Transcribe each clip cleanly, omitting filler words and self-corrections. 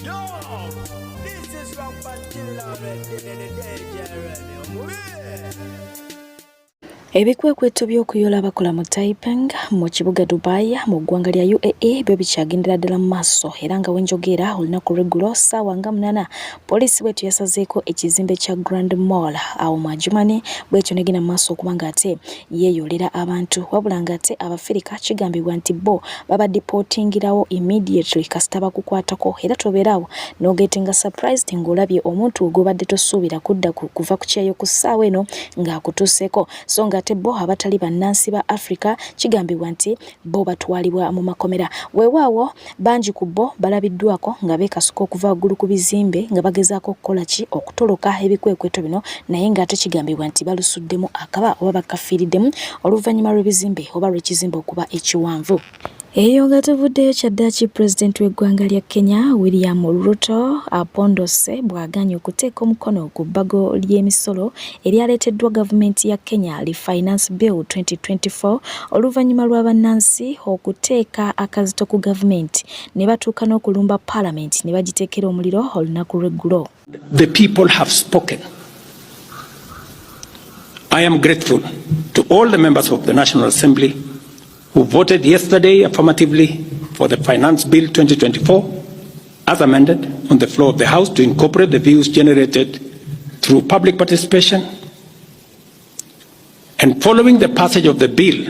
Yo, this is Rampant Ebikwekweto by'okuyoola abakola mu Taiping mu kibuga Dubai mu ggwanga lya UAE byo bikyagendera ddala mu maaso era nga wenjogeera olunaku lw'eggulo ssaawa nga 8 poliisi bwetyo yasazeeko ekizimbe kya Grand Mall awo mu Adjumani bwetyo negenda mu maaso okuba nga ate yeeyoolera abantu wabula nga ate Abafirika kigambibwa nti bo babadipootingirawo immediately kasita bakukwatako era tobeera awo n'ogetinga surprised ng'olabye omuntu gw'obadde tosuubira kudda kuva ku kyeyo ku ssaawa eno ng'akutuuseeko so ng'ate bo abatali bannansi ba Afrika kigambibwa nti bo batwalibwa mu makomera. Weewaawo bangi ku bo balabiddwako nga beekasuka okuva waggulu ku bizimbe nga bagezaako okukola ki okutoloka ebikwekweto bino naye ng'ate kigambibwa nti balusuddemu akaba oba bakafiiriddemu oluvannyuma lw'ebizimbe oba lw'ekizimbe okuba ekiwanvu. Eyo nga tuvuddeyo kyaddaaki pulezidenti w'eggwanga lya Kenya William Ruto apondose bw'agaanye okuteeka omukono ku bbago ly'emisolo eryaleeteddwa gavumenti ya Kenya li Finance Bill 2024 oluvannyuma lwa bannansi okuteeka akazito ku gavumenti ne batuuka n'okulumba palamenti ne bagiteekera omuliro olunaku lw'eggulo. The people have spoken. I am grateful to all the members of the National Assembly who voted yesterday affirmatively for the Finance Bill 2024 as amended on the floor of the House to incorporate the views generated through public participation. And following the passage of the bill,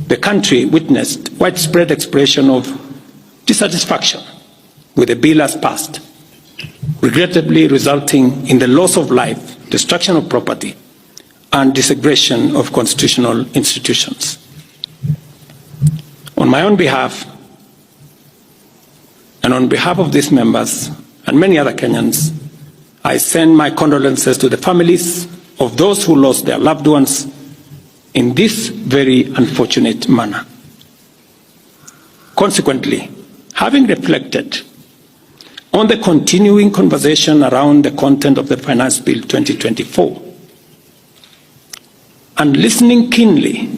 the country witnessed widespread expression of dissatisfaction with the bill as passed, regrettably resulting in the loss of life, destruction of property, and disintegration of constitutional institutions. On my own behalf, and on behalf of these members and many other Kenyans, I send my condolences to the families of those who lost their loved ones in this very unfortunate manner. Consequently, having reflected on the continuing conversation around the content of the Finance Bill 2024 and listening keenly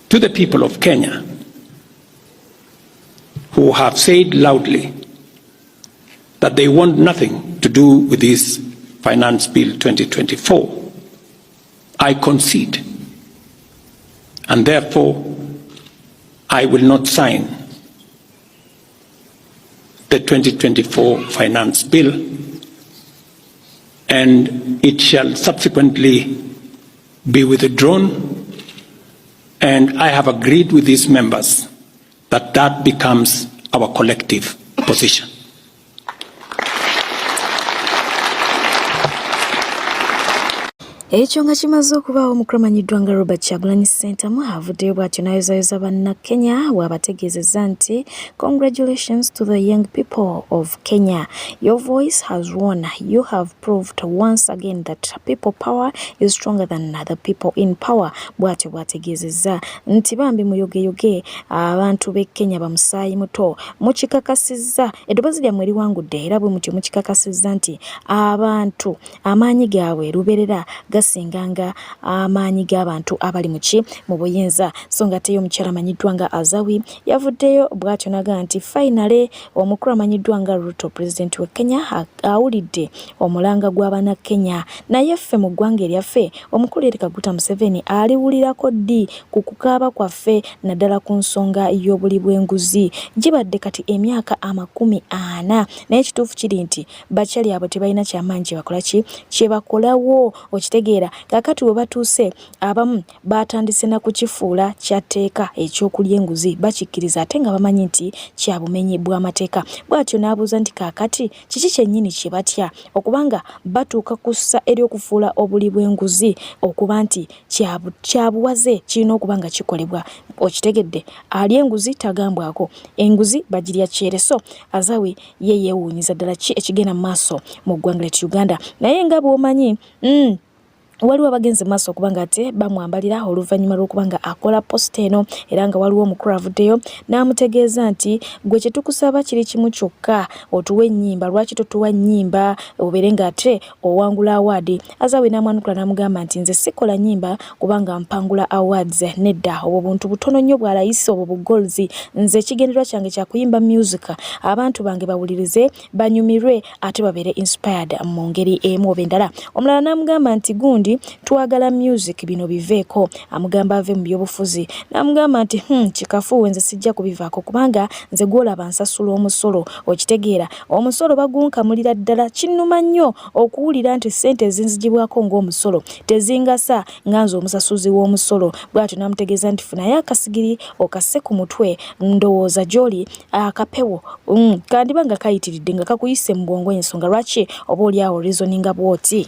to the people of Kenya who have said loudly that they want nothing to do with this Finance Bill 2024, I concede. And therefore, I will not sign the 2024 Finance Bill, and it shall subsequently be withdrawn. And I have agreed with these members that that becomes our collective position. Ekyo nga kimaze okubaawo omukulu amanyiddwa nga Robert Kyagulanyi Ssentamu avuddeyo bw'atyo n'ayozayoza Bannakenya bw'abategeezezza nti congratulations to the young people of Kenya. Your voice has won. You have proved once again that people power is stronger than the people in power. Bw'atyo bw'ategeezezza nti bambi muyogeyoge abantu b'e Kenya bamusaayi muto mukikakasizza eddoboozi lyammwe liwangudde era bwe mutyo mukikakasizza nti abantu amaanyi gaabwe lubeerera gasinganga amaanyi g'abantu abali muki mu buyinza. So nga ate ye omukyala amanyiddwa nga Azawi yavuddeyo bw'atyo n'agamba nti finally omukulu amanyiddwa nga Ruto pulezidenti wa Kenya awulidde omulanga gw'Abannakenya, naye ffe mu ggwanga eryaffe omukulu Yoweri Kaguta Museveni aliwulirako ddi ku kukaaba kwaffe naddala ku nsonga y'obuli bw'enguzi. Gibadde kati emyaka 40 naye ekituufu kiri nti bakyali abo tebalina kyamaanyi kyebakola ki kyebakolawo okitegeera. Kaakati we batuuse abamu baatandise na kukifuula kya tteeka eky'okulya enguzi bakikkiriza ate nga bamanyi nti kya bumenyi bw'amateeka. Bw'atyo n'abuuza nti kaakati kiki kyennyini kye batya okuba nga batuuka ku ssa ery'okufuula obuli bw'enguzi okuba nti kya buwaze kirina okuba nga kikolebwa. Okitegedde, alya enguzi tagambwako, enguzi bagirya kyere. So Azawi ye yeewuunyiza ddala ki ekigenda mu maaso mu ggwanga lyattu Uganda. Naye nga bw'omanyi Waliwo abagenze maaso okuba nga ate bamwambalira oluvannyuma lw'okuba nga akola posita eno, era nga waliwo omukulu avuddeyo n'amutegeeza nti gwe kye tukusaba kiri kimu kyokka, otuwe ennyimba, lwaki totuwa nnyimba obeere nga ate owangula awaadi. Azawi n'amwanukula n'amugamba nti nze sikola nnyimba kubanga mpangula awards, nedda, obwo buntu butono nnyo bwa layisi, obwo bu goals, nze ekigendererwa kyange kya kuyimba music abantu bange bawulirize banyumirwe ate babeere inspired mu ngeri emu oba endala. Omulala n'amugamba nti gundi twagala music bino biveeko, amugamba ave mu byobufuzi, n'amugamba nti kikafuuwe nze sijja kubivaako kubanga nze gw'olaba nsasula omusolo, okitegeera omusolo bagunkamulira ddala, kinnuma nnyo okuwulira nti ssente ezinzigibwako ng'omusolo tezingasa nga nze omusasuzi w'omusolo. Bw'atyo n'amutegeeza nti funayo akasigiri okasse ku mutwe, ndowooza gy'oli akapewo kandiba nga kayitiridde nga kakuyise mu bwongo, ensonga lwaki oba oli awo reasoninga bw'oti.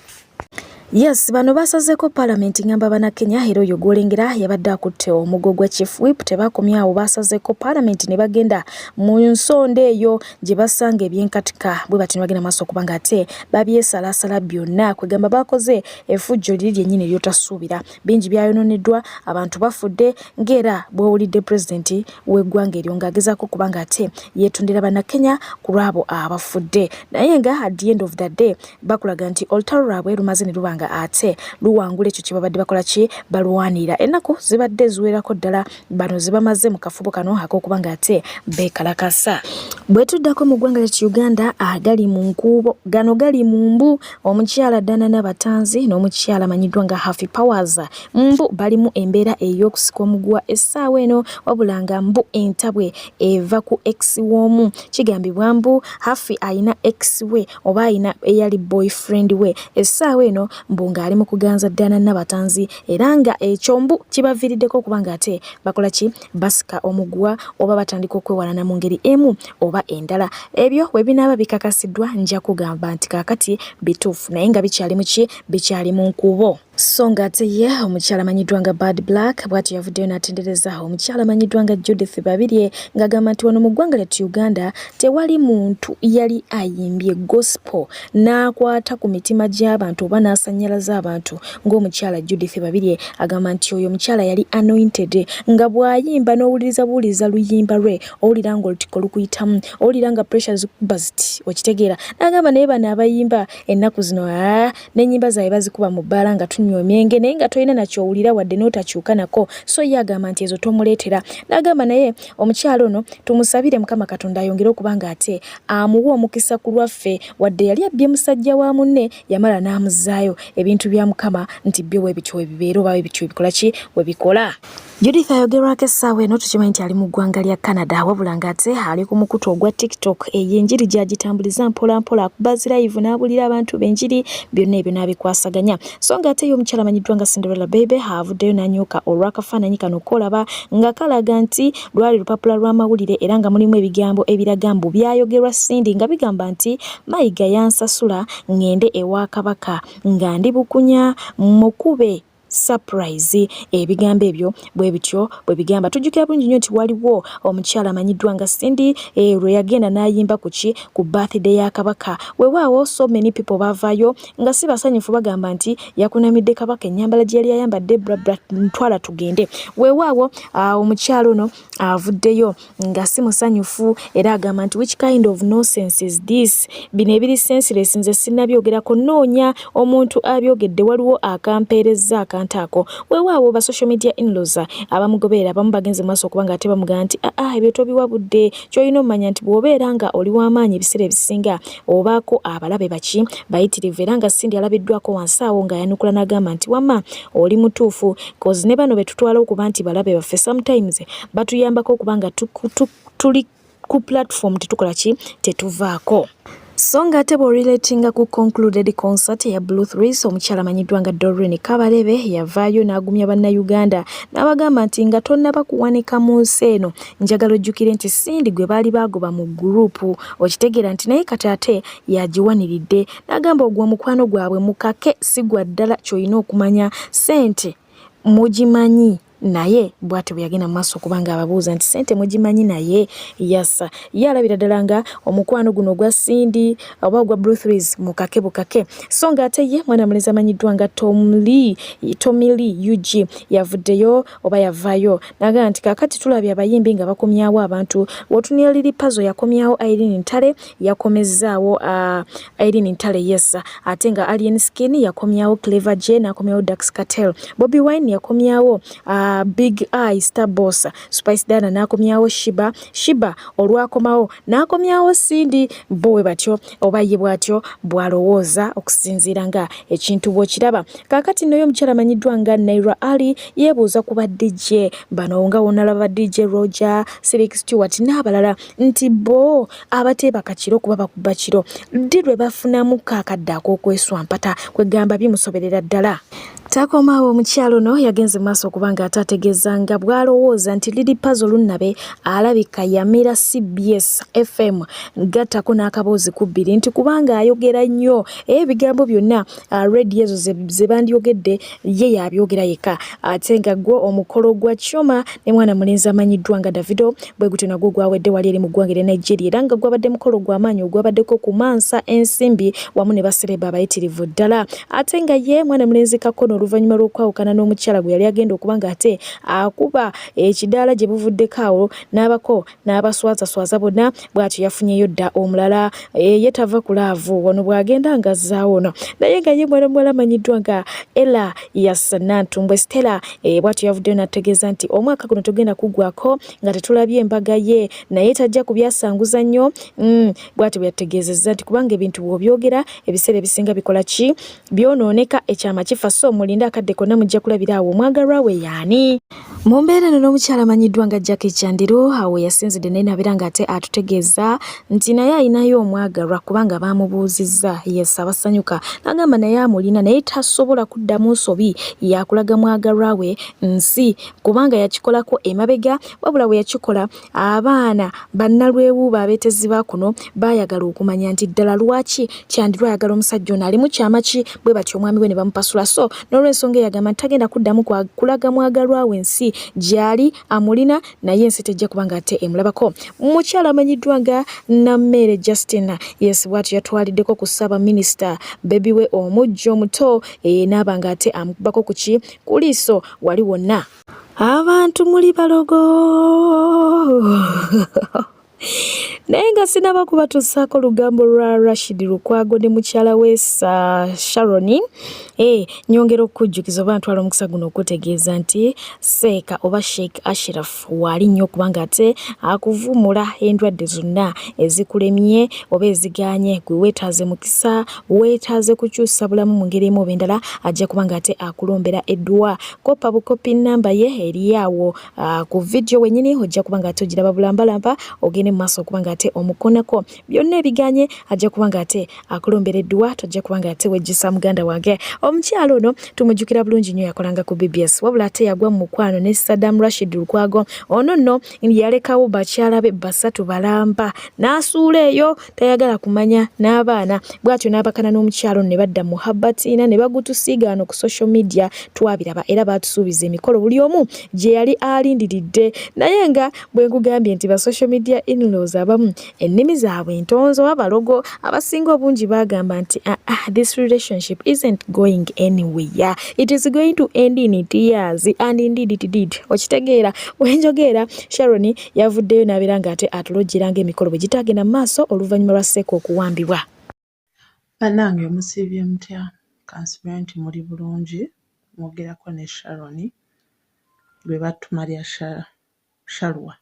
Yes, bano basazeeko palamenti ngamba bannakenya, era oyo gw'olengera yabadde akutte omugo gwa Chief Whip. Tebakomye awo, basazeeko palamenti ne bagenda mu nsonda eyo gye basanga ebyenkatika, bwe bati ne bagenda maaso okuba nga ate babyesalasala byonna. Kwegamba bakoze effujjo liri lyennyini ly'otasuubira, bingi byayonooneddwa, abantu bafudde, ng'era bw'owulidde pulezidenti w'eggwanga eryo ng'agezaako okuba nga ate yeetondera bannakenya ku lw'abo abafudde, naye nga at the end of the day bakulaga nti olutalo lwabwe lumaze ne luba nga ate luwangula ekyo kye babadde bakola ki balwanirira. Ennaku zibadde ziwerako ddala bano ze bamaze mu kafubo kano ak'okuba nga ate beekalakasa. Bwe tuddako mu ggwanga lyattu Uganda, agali mu nkuubo gano gali mu mbu, omukyala Danana Batanzi n'omukyala amanyiddwa nga Haffy Powers mbu balimu embeera ey'okusika omuguwa essaawa eno, wabula nga mbu entabwe eva ku ex w'omu. Kigambibwa mbu Haffy alina ex we oba alina eyali boyfriend we essaawa eno, mbu ng'ali mu kuganza Danana Batanzi, era nga ekyo mbu kibaviiriddeko okuba nga ate bakola ki basika omuguwa oba batandika okwewalana mu ngeri emu oba endala. Ebyo bwe binaaba bikakasiddwa nja kugamba nti kaakati bituufu, naye nga bikyali mu ki bikyali mu nkubo. So ng'ate ye omukyala amanyiddwa nga Bad Black bw'atyo yavuddeyo n'atendereza omukyala amanyiddwa nga Judith Babirye, ng'agamba nti wano mu ggwanga lyattu Uganda tewali muntu yali ayimbye gospel n'akwata ku mitima gy'abantu oba n'asannyalaza abantu ng'omukyala Judith Babirye. Agamba nti oyo omukyala yali anointed, nga bw'ayimba n'owuliriza buwuliriza luyimba lwe owulira ng'olutiko lukuyitamu, owulira nga pressure zikuba ziti, okitegeera. N'agamba naye bano abayimba ennaku zino n'ennyimba zaabwe bazikuba mu bbaala nga tunywa emyenge, naye nga tolina nakyowulira wadde n'otakyuka nako. So ye agamba nti ezo tomuleetera. N'agamba naye omukyala ono tumusabire Mukama Katonda ayongere okuba nga ate amuwa omukisa ku lwaffe, wadde yali abbye musajja wa munne yamala n'amuzzaayo. Ebintu bya Mukama nti byo bwe bityo we bibeera oba bwe bityo bikola ki we bikola. Judith ayogerwako essaawa eno tukimanyi nti ali mu ggwanga lya Canada, wabula ng'ate ali ku mukutu ogwa TikTok, eyo enjiri gy'agitambuliza mpola mpola, akuba zi live n'abuulira abantu be enjiri, byonna ebyo n'abikwasaganya. So ng'ate ye omukyala amanyiddwa nga Cinderella Baby avuddeyo n'anyuka olw'akafaananyi kano k'olaba nga kalaga nti lwali lupapula lw'amawulire, era nga mulimu ebigambo ebiraga mbu byayogerwa Cindy nga bigamba nti Mayiga yansasula ng'ende ewa Kabaka nga ndi bukunya mukube surprise. Ebigambo ebyo bwe bityo bwe bigamba. Tujjukira bulungi nnyo nti waliwo omukyala amanyiddwa nga Cindy lwe yagenda n'ayimba ku ki ku birthday ya Kabaka. Weewaawo so many people baavaayo nga si basanyufu, bagamba nti yakunamidde Kabaka ennyambala gye yali ayambadde bla bla, ntwala tugende. Weewaawo omukyala ono avuddeyo nga si musanyufu, era agamba nti which kind of nonsense is this, bino ebiri senseless nze sinnabyogerako, nnoonya omuntu abyogedde, waliwo akampeerezza akantu ako. Weewaawo ba social media in-laws abamugoberera abamu bagenze mu maaso okuba nga ate bamugamba nti aa ebyo tobiwa budde, ky'olina omumanya nti bw'obeera nga oli w'amaanyi ebiseera ebisinga obaako abalabe baki bayitirivu. Era nga Cindy alabiddwako wansi awo ng'ayanukula n'agamba nti wamma oli mutuufu, cause ne bano be tutwala okuba nti balabe baffe sometimes batuyambako okuba nga tuli ku platform tetukola ki tetuvaako. So ng'ate bw'orelatinga ku concluded concert eya Blue Threes, omukyala amanyiddwa nga Doreen Kabarebe yavaayo n'agumya bannayuganda n'abagamba nti nga tonnaba kuwanika mu nsi eno, njagala ojjukire nti Cindy gwe baali baagoba mu gurupu, okitegeera nti naye kati ate yagiwaniridde. N'agamba ogwo omukwano gwabwe mukake si gwa ddala, ky'olina okumanya ssente mugimanyi. Naye bw'atyo bwe yagenda mu maaso okuba ng'ababuuza nti ssente mugimanyi naye yasa ye alabira ddala nga omukwano guno ogwa Cindy oba ogwa Blue Threes mukake bukake. So ng'ate ye mwana mulenzi amanyiddwa nga Tom Lee, Tommy Lee UG yavuddeyo oba yavaayo n'agamba nti kaakati tulabye abayimbi nga bakomyawo abantu. W'otunuulira Lili Pazo yakomyawo Irene Ntale, yakomezzaawo Irene Ntale yes, ate nga Alien Skin yakomyawo Clever J n'akomyawo Dax Kartel, Bobi Wine yakomyawo Big Eye Star Boss, Spice Diana n'akomyawo Shiba, Shiba olwakomawo n'akomyawo Cindy. Bo we batyo oba ye bw'atyo bw'alowooza okusinziira nga ekintu bw'okiraba. Kaakati nno ye omukyala amanyiddwa nga Naira Ali yeebuuza ku ba DJ bano nga wonalaba ba DJ Roger, Silk Stewart n'abalala nti bo abateebaka kiro kuba bakuba kiro ddi lwe bafunamu akadde ak'okweswampata kwegamba bimusoberera ddala. Takoma awo omukyala ono yagenze mu maaso okuba nga ate ategeeza nga bw'alowooza nti Lili Pazo Lunnabe alabika yamira CBS FM gattako n'akaboozi ku bbiri nti kubanga ayogera nnyo ebigambo byonna radio ezo ze bandyogedde ye yabyogera yekka ate nga gwo omukolo gwa Chioma ne mwana mulenzi amanyiddwa nga Davido bwe gutyo nagwo gwawedde wali eri mu ggwanga erya Nigeria era nga gwabadde mukolo gw'amaanyi ogwabaddeko okumansa ensimbi wamu ne basereba abayitirivu ddala ate nga ye mwana mulenzi Kakono oluvannyuma lw'okwawukana n'omukyala gwe yali agenda okuba ng'ate akuba ekidaala gye buvuddeko awo n'abako n'abaswazaswaza bonna bw'atyo yafunyeyo dda omulala ye tava ku laavu wano bw'agenda ng'azzaawo ono naye nga ye mwana muwala amanyiddwa nga Ella Yas Nantumbwe Stella bw'atyo yavuddeyo n'ategeeza nti omwaka guno tugenda kuggwako nga tetulabye embaga ye naye tajja kubyasanguza nnyo bw'atyo bwe yategeezezza nti kubanga ebintu bw'obyogera ebiseera ebisinga bikola ki byonooneka ekyama kifa so mulinde akadde konna mujja kulabira awo omwagalwa we yaani. Mu mbeera eno n'omukyala amanyiddwa nga Jackie Chandiru awo yasinzidde naye nabeera ng'ate atutegeeza nti naye alinayo omwagalwa kubanga baamubuuzizza yes abasanyuka n'agamba naye amulina naye tasobola kuddamu nsobi yakulaga mwagalwa we nsi kubanga yakikolako emabega wabula bwe yakikola abaana bannalwewuuba abeetezi ba kuno baayagala okumanya nti ddala lwaki Chandiru ayagala omusajja ono alimu kyama ki bwe batyo omwami we ne bamupasula so n'olw'ensonga eyo agamba nti tagenda kuddamu kulaga mwagalwa we nsi gy'ali amulina naye ensi tejja kuba ng'ate emulabako. Mukyala amanyiddwa nga Nammeere Justina yes bw'atyo yatwaliddeko ku ssaabaminisita bebi we omujja omuto n'aba ng'ate amukubako ku ki ku liiso wali wonna. Abantu muli balogo naye nga sinaba kubatuusaako lugambo lwa Rashid Lukwago ne mukyala we Sharon nyongera okukujjukiza oba ntwala omukisa guno okutegeeza nti Seeka oba Sheikh Ashraf waali nnyo okubanga ate akuvumula endwadde zonna ezikulemye oba eziganye gwe weetaaze mukisa weetaaze kukyusa bulamu mu ngeri emu oba endala ajja kuba nga ate akulombera edduwa kopa bukopi nnamba ye eri awo ku vidiyo wenyini ojja kuba nga ate ogiraba bulambalamba ogende mu maaso okuba nga ate omukonako byonna ebiganye ajja kuba nga ate akulombera edduwa tojja kuba nga ate wejjusa muganda wange. Omukyala ono tumujjukira bulungi nnyo yakolanga ku BBS wabula ate yagwa mu mukwano ne Saddam Rashid Lukwago ono nno yalekawo bakyala be basatu balamba n'asuula eyo tayagala kumanya n'abaana bw'atyo n'abakana n'omukyala ono ne badda mu Habbatina ne bagutusiiga wano ku social media twabiraba era baatusuubiza emikolo buli omu gye yali alindiridde naye nga bwe nkugambye nti ba social media in-laws abamu ennimi zaabwe ntonzo oba balogo abasinga obungi baagamba nti this relationship isn't going anywhere, it is going to end in tears and indeed it did. Okitegeera wenjogeera Sharon yavuddeyo n'abeera ng'ate atulojjera ng'emikolo bwe gitaagenda mu maaso oluvannyuma lwa Seeka okuwambibwa. Bannange musiibye mutya? Kansuubire nti muli bulungi. Mwogerako ne Sharon gwe battuma lya Shalwa.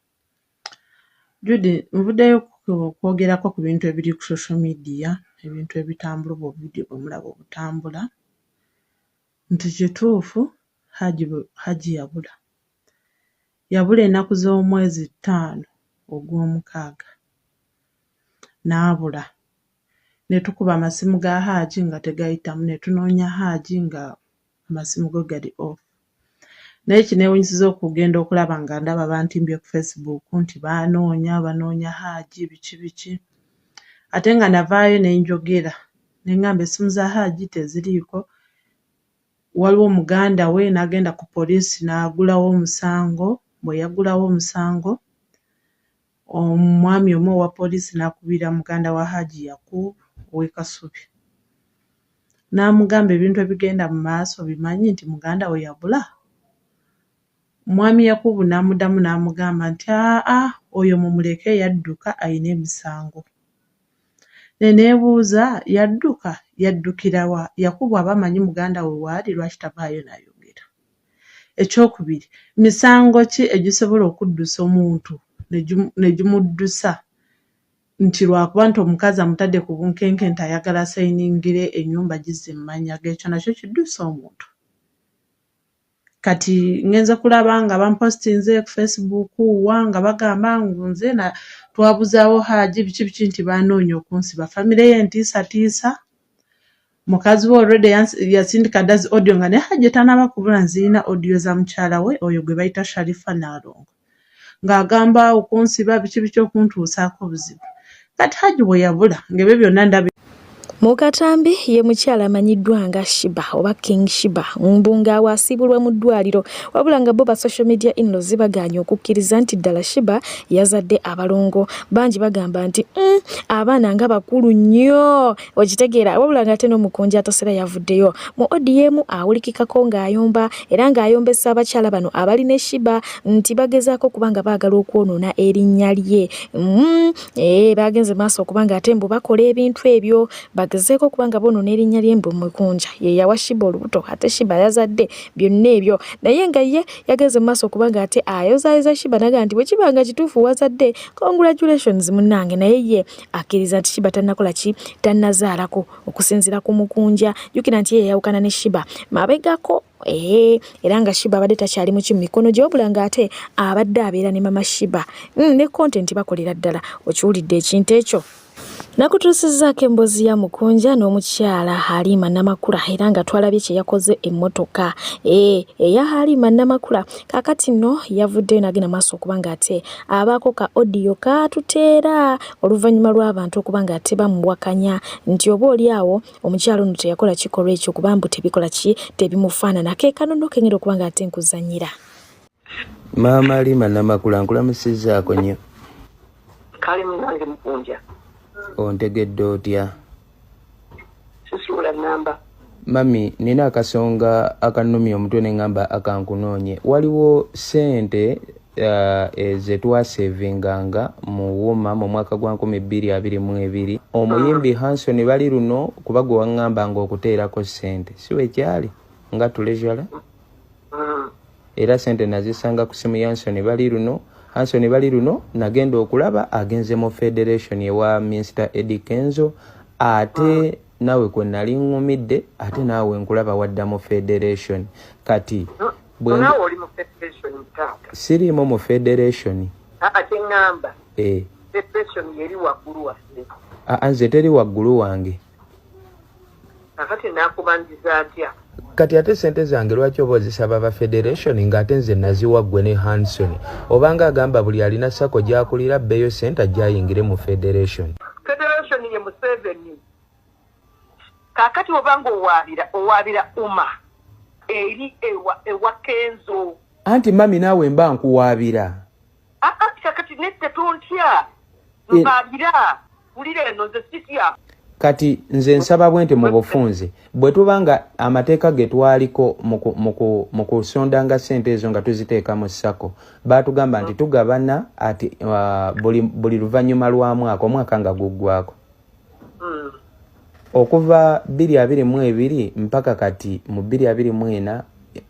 Judy, nvuddeyo okwogerako ku bintu ebiri ku social media, ebintu ebitambula oba obuvidiyo bwe mulaba obutambula, nti kituufu Hajji yabula. Yabula ennaku z'omwezi 5 ogw'omukaaga n'abula. Ne tukuba amasimu ga Hajji nga tegayitamu, ne tunoonya Hajji nga amasimu ge gali off. Naye kineewuunyisizza okugenda okulaba nga ndaba bantimbye ku Facebook nti banoonya, banoonya Hajji biki biki. Ate nga navaayo ne njogera ne ŋŋamba essimu za Hajji teziriiko, Waliwo muganda we n'agenda ku poliisi n'agulawo omusango. Bwe yaggulawo omusango, omwami omu owa poliisi n'akubira muganda wa Hajji Yakub ow'e Kasubi n'amugamba ebintu ebigenda mu maaso obimanyi nti muganda wo yabula? Mwami Yakubu n'amuddamu n'amugamba nti aa oyo mumuleke yadduka alina emisango. Ne neebuuza yadduka yaddukira wa? Yakubu aba amanyi muganda we waali lwaki tavaayo n'ayogera? Ekyokubiri, misango ki egisobola okuddusa omuntu ne gimuddusa nti lwakuba nti omukazi amutadde ku bunkenke nti ayagala asayiningire ennyumba gizze mu mannya ge ekyo nakyo kiddusa omuntu? Kati ngenze kulaba nga bampositinze ku Facebook wa nga bagamba ngu nze na twabuzaawo Hajji biki biki nti banoonya okunsiba. Famire ye entiisatiisa, mukazi we already yasindika dda zi audio nga ne Hajji tanaba kubula nzirina audio za mukyala we oyo gwe bayita Sharifa Nalongo ng'agamba okunsiba biki biki okuntuusaako obuzibu. Kati Hajji bwe yabula ng'ebyo byonna ndaba Mu katambi ye mukyala amanyiddwa nga Shiba oba King Shiba mbu ng'awo asiibulwa mu ddwaliro wabula nga bo ba social media in-laws bagaanye okukkiriza nti ddala Shiba yazadde abalongo. Bangi bagamba nti abaana nga bakulu nnyo okitegeera wabula ng'ate n'omukunja atasera yavuddeyo mu ODM awulikikako ng'ayomba era ng'ayombesa abakyala bano abali ne Shiba nti bagezaako okuba nga baagala okwonoona erinnya lye. Bagenze maaso okuba nga ate mbu bakola ebintu ebyo bagezeeko okuba nga bonoona erinnya lye mbu mukunja ye yawa Shiba olubuto ate Shiba yazadde byonna ebyo naye nga ye yagenze mu maaso okuba nga ate ayozaayoza Shiba naga nti bwe kiba nga kituufu wazadde congratulations munnange naye ye akkiriza nti Shiba tannakola ki tannazaalako okusinziira ku mukunja jjukira nti ye yayawukana ne Shiba mabegako. Era nga Shiba abadde takyali muki mu mikono gye wabula ng'ate abadde abeera ne mama Shiba ne content bakolera ddala okiwulidde ekintu ekyo. Nakutuusizzaako emboozi ya Mukunja n'omukyala Halima Namakula era nga twalabye kye yakoze emmotoka eya Halima Namakula. Kaakati nno yavuddeyo n'agenda maaso okuba ng'ate abaako ka audio kaatuteera oluvannyuma lw'abantu okuba ng'ate bamuwakanya nti oba oli awo omukyala ono teyakola kikolwa ekyo kuba mbu tebikola ki tebimufaanana. Ke kanono kengenda okuba nga ate nkuzannyira. Maama Halima Namakula nkulamusizzaako nnyo. Kale munange Mukunja. Ontegedde otya? Sisuula nnamba. Mami, nina akasonga akannumya omutwe ne ŋŋamba akankunoonye. Waliwo ssente ze twasevinganga mu wuma mu mwaka gwa 2022. Omuyimbi Hanson bali luno kuba gwe waŋŋambanga okuteerako ssente. Si bwe kyali nga Treasurer? Era ssente nazisanga ku ssimu ya Hanson bali luno. Hanson bali luno nagenda okulaba agenze mu federation ewa Minisita Eddie Kenzo ate naawe kwe nali ŋŋumidde ate naawe nkulaba wadda mu federation kati naawe oli mu federation taata. Siriimu mu federation. Ate ŋŋamba federation yeri waggulu waffe. Nze teri waggulu wange. Kakati nakubanjiza ntya? Kati ate sente zange lwaki oba ozisaba ba federation ng'ate nze naziwa ggwe ne Hanson? Obanga agamba buli alina sako gy'akulira abbeeyo sente ajje ayingire mu federation. Federation ye Museveni. Kaakati oba ng'owaabira owaabira UMA eri ewa Kenzo. Anti mami naawe mba nkuwaabira. Kakati nedda tontya mpaabira wulira eno nze sitya. Kati nze nsaba bwe nti mu bufunze bwe tuba nga amateeka ge twaliko mu kusondanga ssente ezo nga tuziteeka mu sacco baatugamba nti tugabana ati buli luvannyuma lwa mwaka omwaka nga guggwako. Okuva 2022 mpaka kati mu 2024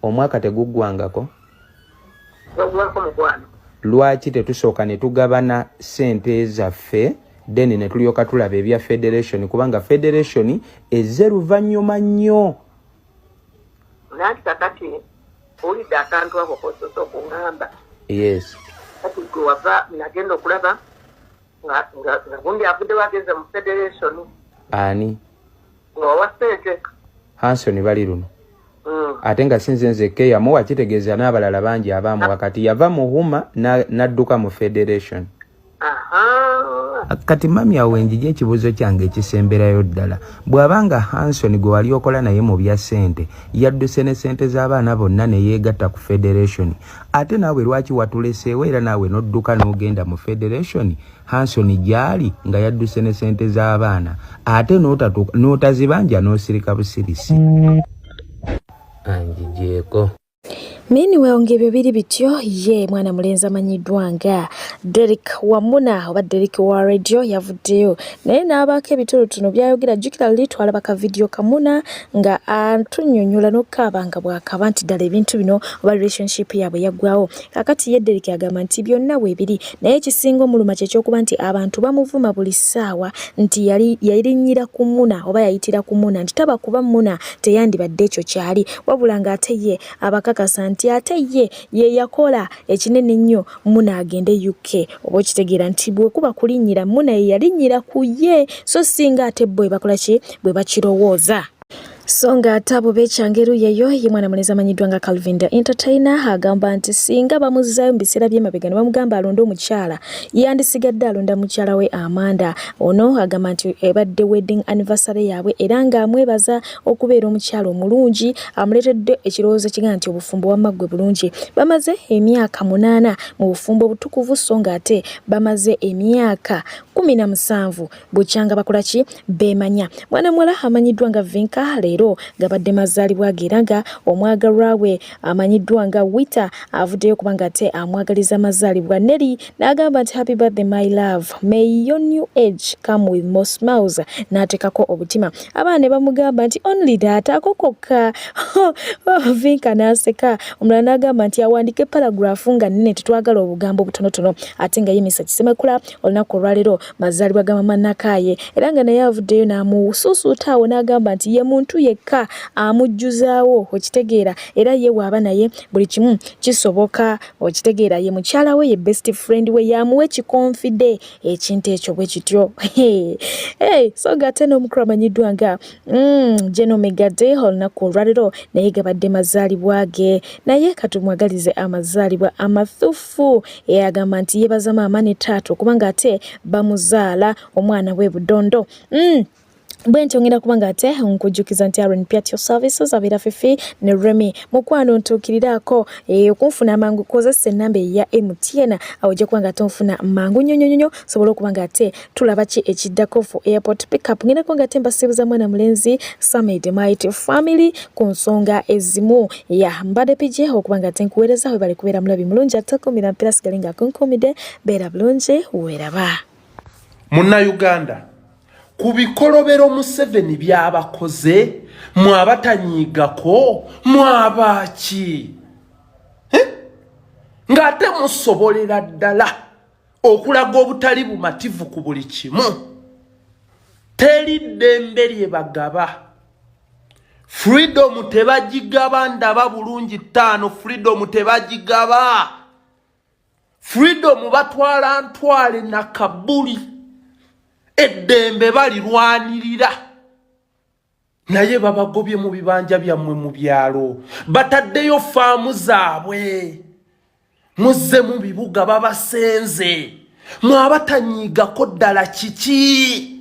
omwaka teguggwangako. Lwaki tetusooka ne tugabana ssente zaffe then ne tulyoka tulaba ebya federation kubanga federation ezze luvannyuma nnyo. Nanti kakati owulidde akantu ako k'osoose okuŋŋamba. Yes. Kati gwe wava nagenda okulaba nga gundi avuddewo agenze mu federation. Ani? Nga wawa ssente. Hanson bali luno. Ate nga sinze nzekka eyamuwa kitegeeza n'abalala bangi abaamuwa kati yava mu HUMA n'adduka mu federation. Kati mami awo wenjija ekibuuzo kyange ekisemberayo ddala, bw'aba nga Hanson gwe wali okola naye mu bya ssente yadduse ne ssente z'abaana bonna ne yeegatta ku federation, ate naawe lwaki watuleseewo era naawe n'odduka n'ogenda mu federation Hanson gy'ali nga yadduse ne ssente z'abaana ate n'otazibanja n'osirika busirisi? Anjijeeko. Meanwhile ng'ebyo biri bityo, ye mwana mulenzi amanyiddwa nga Derrick Wamuna oba Derrick wa radio yavuddeyo naye n'abaako ebitonotono by'ayogera. Jjukira luli twalaba ka vidiyo Kamuna nga atunnyonnyola n'okukaaba nga bw'akaaba nti ddala ebintu bino oba relationship yaabwe yaggwawo. Kaakati ye Derrick agamba nti byonna weebiri naye ekisinga omuluma kye ky'okuba nti abantu bamuvuma buli ssaawa nti yali yalinnyira ku Muna oba yayitira ku Muna nti taba kuba Muna teyandibadde ekyo kyali wabula ng'ate ye abakakasa nti ate ye ye yakola ekinene ennyo Muna agende UK oba okitegeera nti bwe kuba kulinnyira Muna ye yalinnyira ku ye so singa ate bo bakola ki bwe bakirowooza. So nga ate abo bekyanga eruyi eyo ye mwana mulenzi amanyiddwa nga Calvin the Entertainer agamba nti singa bamuzzaayo mu biseera by'emabega ne bamugamba alonde omukyala yandisigadde alonda mukyala we Amanda. Ono agamba nti ebadde wedding anniversary yaabwe era ng'amwebaza okubeera omukyala omulungi amuleetedde ekirowoozo ekigamba nti obufumbo wamma ggwe bulungi. Bamaze emyaka 8 mu bufumbo obutukuvu so ng'ate bamaze emyaka 17 bukyanga bakola ki beemanya. Mwana muwala amanyiddwa nga Vinka leero gabadde mazaalibwa ge era nga omwagalwa we amanyiddwa nga Wita avuddeyo kubanga ate amwagaliza mazaalibwa Nelly n'agamba nti happy birthday my love, may your new age come with more smiles, n'ateekako obutima. Abaana ne bamugamba nti only that ako kokka. Vinka n'aseka. Omulala n'agamba nti awandike paragraph nga nnene, tetwagala obugambo obutonotono. Ate nga ye Mr Kisemakula olunaku olwaleero mazaalibwa ga mama Nakaaye era nga naye avuddeyo n'amusuusuuta awo n'agamba nti ye muntu yekka amujjuzaawo, okitegeera, era ye waaba naye buli kimu kisoboka, okitegeera, ye mukyala we, ye best friend we, yamuwa ekikonfide ekintu ekyo bwe kityo. Hey, so ng'ate n'omukulu amanyiddwa nga General Migadde olunaku olwaleero naye gabadde mazaalibwa ge, naye katumwagalize amazaalibwa amathufu. Agamba nti yeebaza maama ne taata okubanga ate bamuzaala omwana we Budondo. Bwe ntyo ngenda kuba nga ate nkujjukiza nti Aaron Piatio Services abeera Fifi ne Remy mukwano ntuukiriraako okunfuna amangu kozesa ennamba eya MTN awo ojja kuba nga ate onfuna mangu nnyo nnyo nnyo sobola okuba nga ate tulaba ki ekiddako for airport pickup. Ngenda kuba nga ate mbasiibuza mwana mulenzi Samid Mighty Family ku nsonga ezimu ya mbadde PJ okuba nga ate nkuweereza. Webale kubeera mulabi mulungi atakumira mpira sigale nga akunkuumidde, beera bulungi weeraba. Munnayuganda, ku bikolobero Museveni by'abakoze mwabatanyiigako mwabaaki ng'ate musobolera ddala okulaga obutali bumativu ku buli kimu? Teri ddembe lye bagaba, freedom tebagigaba. Ndaba bulungi ttaano, freedom tebagigaba. Freedom batwala ntwale na kabuli, eddembe balirwanirira, naye babagobye mu bibanja byammwe mu byalo, bataddeyo faamu zaabwe, muzze mu bibuga babasenze. Mwabatanyiigako ddala kiki?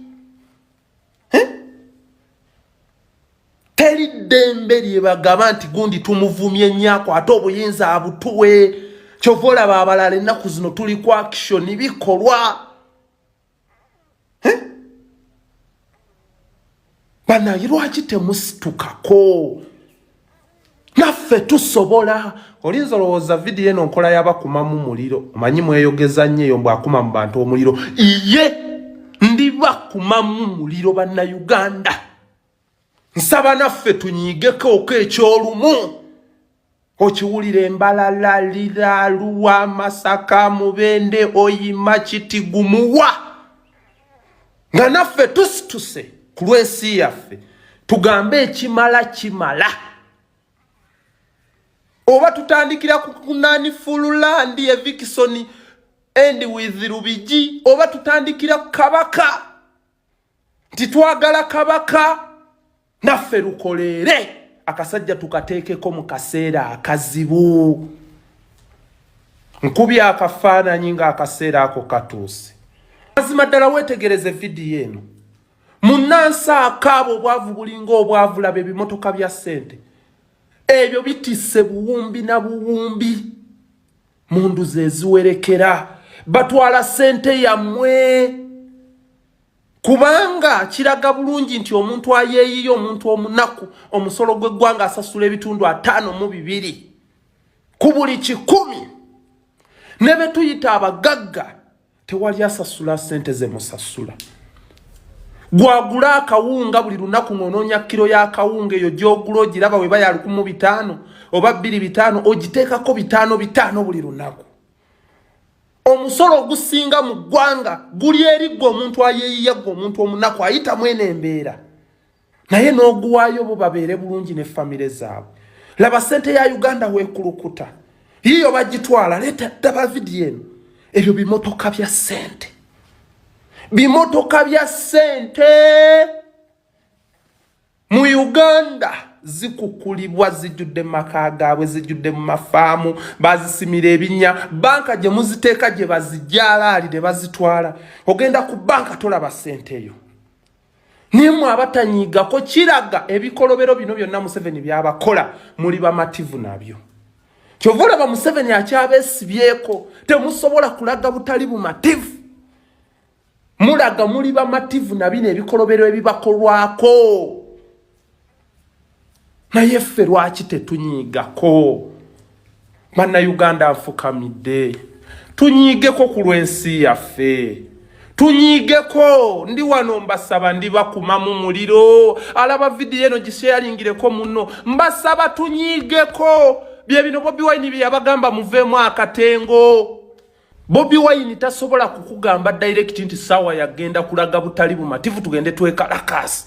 Teri ddembe lye bagaba nti gundi tumuvumye nnyo akwate obuyinza abutuwe. Kyova olaba abalala ennaku zino tuli ku action bikolwa. Banaye lwaki temusitukako? Naffe tusobola. Olinza olowooza vidiyo eno nkola yabakumamu muliro, omanyi mweyogeza nnyo eyo mbwakuma mu bantu omuliro. Iye ndibakumamu muliro. Bannayuganda, nsaba naffe tunyiigeko oko ekyolumu okiwulira embalala liraluwa Masaka Mubende oyima Kitigumuwa nga naffe tusituse ku lw'ensi yaffe, tugambe ekimala kimala. Oba tutandikira ku nani full land eviction end with Lubigi, oba tutandikira ku kabaka nti twagala kabaka naffe lukoleere akasajja tukateekeko mu kaseera akazibu. Nkubye akafaananyi ng'akaseera ako katuuse. Mazima ddala weetegereze vidiyo eno. Munnansi akaaba obwavu bulinga obwavu, laba ebimotoka bya ssente ebyo bitisse buwumbi na buwumbi mundu ze ziwerekera. Batwala ssente yammwe kubanga kiraga bulungi nti omuntu ayeeyiye, omuntu omunaku, omusolo gw'eggwanga asasula ebitundu 52 ku buli 100. Ne be tuyita abagagga tewali asasula ssente ze musasula. Gwagula akawunga buli lunaku ng'onoonya kiro y'akawunga eyo gy'ogula ogiraba weba ya 1500 oba 2500, ogiteekako 500 500 buli lunaku. Omusolo ogusinga mu ggwanga guli eri ggwe omuntu ayeeyiya, ggwe omuntu omunaku ayitamu eno embeera, naye n'oguwaayo bo babeere bulungi ne famire zaabwe. Laba ssente ya Uganda weekulukuta, yiyo bagitwala. Leeta ddaba vidiyo eno. Ebyo bimotoka bya ssente, bimotoka bya ssente mu Uganda zikukulibwa, zijjudde mu maka gaabwe, zijjudde mu mafaamu, bazisimira ebinnya. Banka gye muziteeka gye bazijjalaali ne bazitwala. Ogenda ku banka tolaba ssente eyo. Naye mwe abatanyiigako, kiraga ebikolobero bino byonna Museveni byabakola muli bamativu nabyo. Kyova olaba Museveni akyabeesibyeko, temusobola kulaga butali bumativu. Mulaga muli bamativu na bino ebikolobero ebibakolwako. Naye ffe lwaki tetunyiigako? Bannayuganda, nfukamidde, tunyiigeko ku lw'ensi yaffe, tunyiigeko. Ndi wano mbasaba, ndi bakumamu muliro. Alaba vidiyo eno gisharingireko muno. Mbasaba tunyiigeko. Bye bino Bobi Wine bye yabagamba, muveemu akatengo. Bobi Wine tasobola kukugamba direct nti saawa yagenda kulaga butali bumativu, tugende twekalakaasi,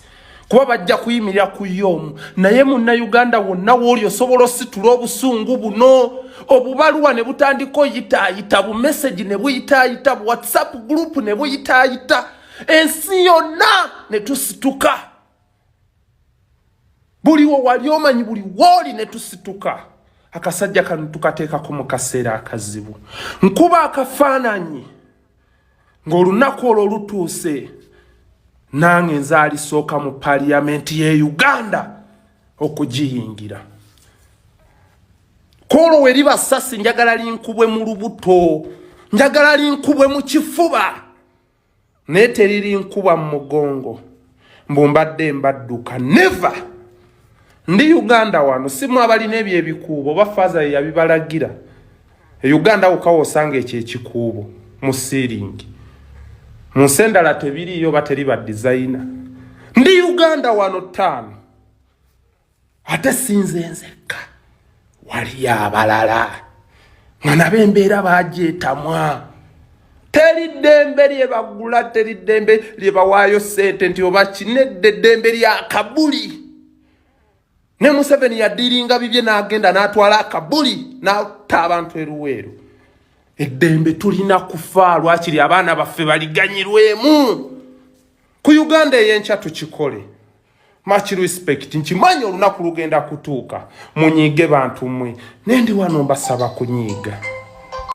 kuba bajja kuyimirira ku ye omu. Naye munnayuganda wonna wooli osobola ositula obusungu buno, obubaluwa ne butandika oyitaayita, bumessage ne buyitaayita, bu WhatsApp group ne buyitaayita, ensi yonna ne tusituka. Buliwo wali omanyi, buli wooli ne tusituka. Akasajja kano tukateekako mu kaseera akazibu. Nkuba akafaananyi ng'olunaku olwo lutuuse, nange nze alisooka mu paliyamenti ye Uganda okugiyingira. Kwolwo we liba sasi, njagala linkubwe mu lubuto, njagala linkubwe mu kifuba, naye teriri nkuba mu mugongo mbu mbadde mbadduka. Never. Ndi Uganda wano, si mu abalina ebyo ebikuubo oba faaza ye yabibalagira. E Uganda wokawa osanga ekyo ekikuubo mu siiringi, mu nsi endala tebiriiyo oba teri ba designer. Ndi Uganda wano ttaano, ate sinze nzekka, waliyo abalala nga nabo embeera bagyetamwa. Teri ddembe lye bagula, teri ddembe lye bawaayo ssente nti oba kinedde, eddembe lya kabuli. Ne Museveni yadiringa bibye n'agenda n'atwala akabuli n'atta abantu eruweero. Eddembe tulina kufa lwakiri abaana baffe baliganyirwemu ku Uganda ey'enkya. Tukikole. Much respect. Nkimanyi olunaku lugenda kutuuka munyiige bantu mmwe, nendi wano mbasaba kunyiiga.